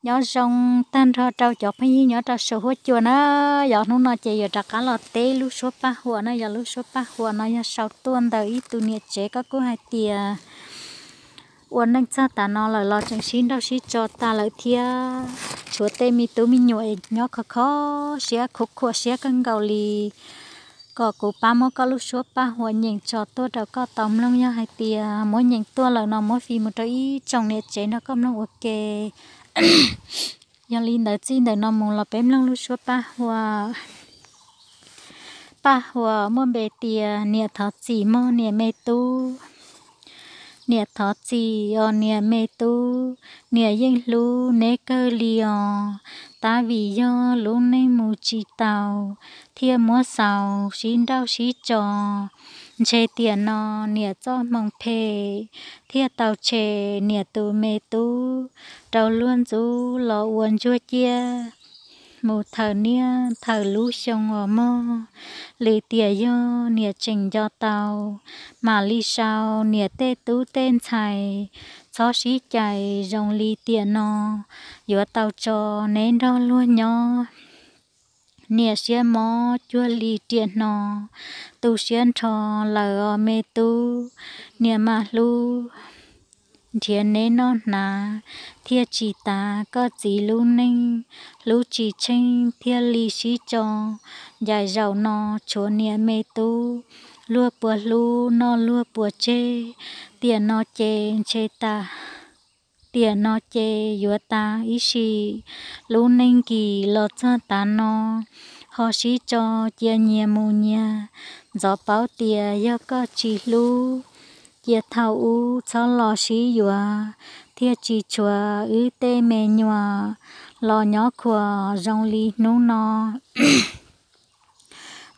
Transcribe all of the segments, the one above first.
Nyob zoo tag nrho rau cov phooj ywg nyob rau saum huab cua na. Yog hnub no ces yuav rov qab los teb lub suab paj huam no. Yog lub suab paj huam no yog sau tuaj ntawm ib tug niam tsev, koj kuj hais tias ua neej txog tav no lawm los tseem sib nrauj sib tso tas lawm thiab. Tshuav tej me tub me nyuam nyob khov kho siab khuv khuam siab kawg nkaus li, kom kuv pab muab koj lub suab paj huam nyeem tso tuaj rau koj tau mloog. Yog hais tias muab nyeem tuaj lawm no muab fij mus rau ib tsoom niam tsev nrog koj mloog ua ke. Yog li ntawd txij ntawm no mus los peb mloog lub suab paj huam. Paj huam muaj npe tias niam thov txim mog niam me tub. Niam thov txim os niam me tub, niam yeej hlub neb kawg li os. Tab vim yog lub neej mus tsis taus thiaj muab xaus sib nrauj sib tso, ntshe tiam no niam txoj hmoo phem thiaj tau tshem niam tus me tub rau luag ntxub los ua ntsuag ciaj mus thawm niaj thawm lub xyoo os mog. Lwm tiam yog niam tseem nco tau, mam li sau niam tej tub tej ntxhais, txhob sib cais zoo li tiam no, yuav tau tso neb nrog luag nyob. Niam siab mob cuag li riam hno, tu siab nrho lawm os me tub. Niam mam hlub nrhiav neb noj hnav, thiaj tsis tas koj txiv lub neej, hlub tsis tsheej thiaj li sib tso. Ncaim zaum no tshuav niam me tub, luag puas hlub noj luag puas tseg, tiam no ces ntshe tas tiam no ces yuav tas ib sim. Lub neej kis los txog tav no, ho sib tso cia nyias mus nyias. Ntxov paub tias yog koj tsis hlub, cia thaum ub txhob los sib yuav, thiaj tsis tshuav wb tej me nyuam los nyob khuam zoo li hnub no.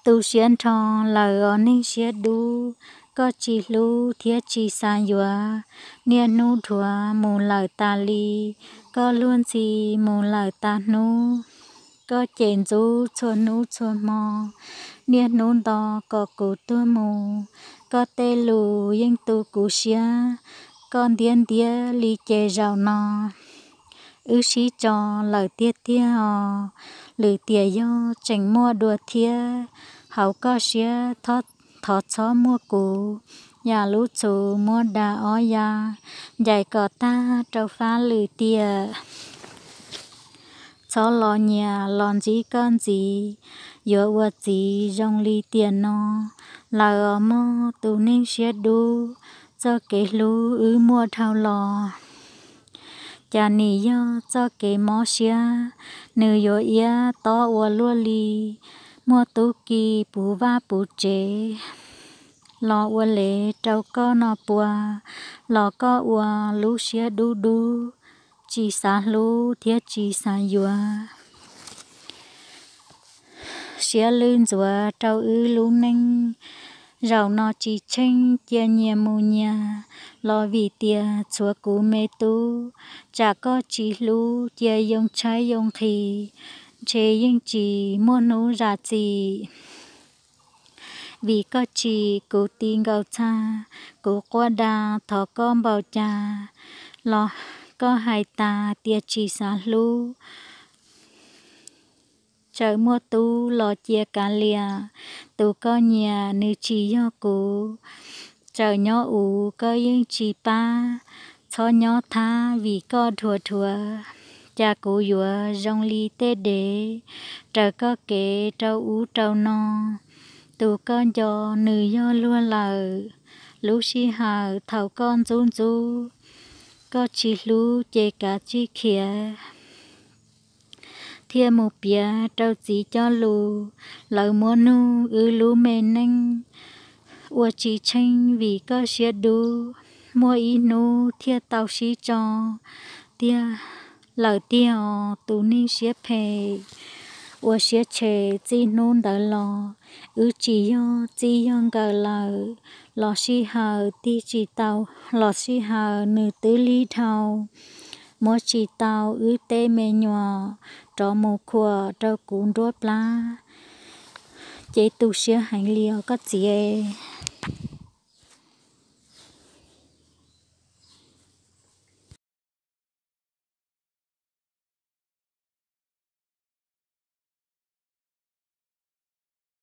Tu siab nrho lawm os neeg siab dub, koj tsis hlub thiab tsis xav yuav. Niaj hnub dhuav mus lawm tas li, koj luag ntxhi mus lawm tas hnub. Koj cem ntxub txhua hnub txhua hmo, niaj hnub nto kom kuv tuag mus. Koj tej lus yeej tu kuv siab, koj ntiab ntiab li ces zaum no wb sib tso lawm tiag tiag os. Lwm tiam yog tseem muaj dua thiab, hauv koj siab thov txhob muaj kuv, yam lub txhuv muab da ob ya, ncaim kom tag rau fab lwm tiam. Txhob los nyias los ntsib koj ntxiv, yuav ua txiv zoo li tiam no lawm os mog tus neeg siab dub. Txoj kev hlub wb muaj dhau los, cas nim yog txoj kev mob siab, nws yuav iab tob ua luaj li. Muaj tub ki puv vaj puv tsev los ua lev rau koj no puas, los koj ua lub siab dub dub, tsis xav hlub thiab tsis xav yuav. Siab lwj ntxuav rau wb lub neej, zaum no tsis tsheej cia nyias mus nyias, los vim tias txhuav kuv me tub. Tsam koj tsis hlub cia yoo tshaib yoo nqhis, ntshe yeej tsis muaj hnub zam txim. Vim koj tsim kuv ti nkaus txha, kuv quaj da thov koj npaum cas, los koj hais tas tias tsis xav hlub. Txawm muaj tub los cia kav liam, tus koj nyiam nws tsis yog kuv. Txawm nyob uv koj yeej tsis pab, txhob nyob thab vim koj dhuav dhuav. Cas kuv yuav zoo li tej dev, raws koj kev rau ub rau no. Tus koj nco nws yog luag lawm, lub sij hawm thaum koj ntxub ntxub, koj tsis hlub ces kav tsij khiav thiaj mus piav rau txiv coj lus. Lawv muab nug wb lub me neej ua tsis tsheej vim koj siab dub. Muaj ib hnub thiaj tau sib tso tiag lawm tiag os tus neeg siab phem. Ua siab tshem txij hnub ntawd los, wb tsis yog txij yog nkawm lawm. Los sij hawm tig tsis tau, los sij hawm nws twb lig dhau, muab tsis tau wb tej me nyuam rov mus khuam rau kuv nruab plab. Ces tu siab heev li os koj txiv.